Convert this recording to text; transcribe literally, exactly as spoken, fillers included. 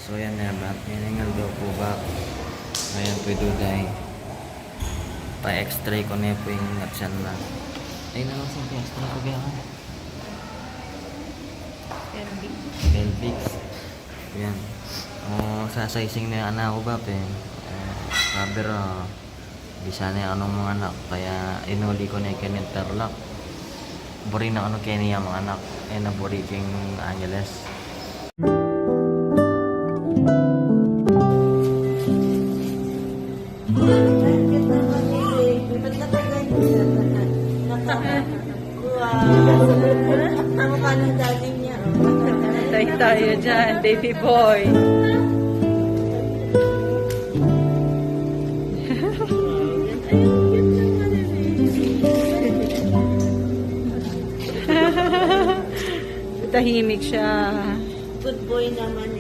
So, yan na, Bap. Yan ing aldo ku, Bap. Ayan pu, duday. Pa-X-ray ku ne pu ing tiyan na. Ay, na lang sa pa-X-ray ku, Bap. Pelvic. Pelvic. Yan. O, sasaysing ne ing anak ku, Bap, e. E, sabi ra, bisa ne anung manganak, kaya inuli ku ne keni Tarlac. Buri na kanu keni ya manganak, e na buri king Angeles. Wow. Ang mukha ng daddy niya, oh. Tayo-tayo dyan, baby boy. Tahimik siya. Good boy naman.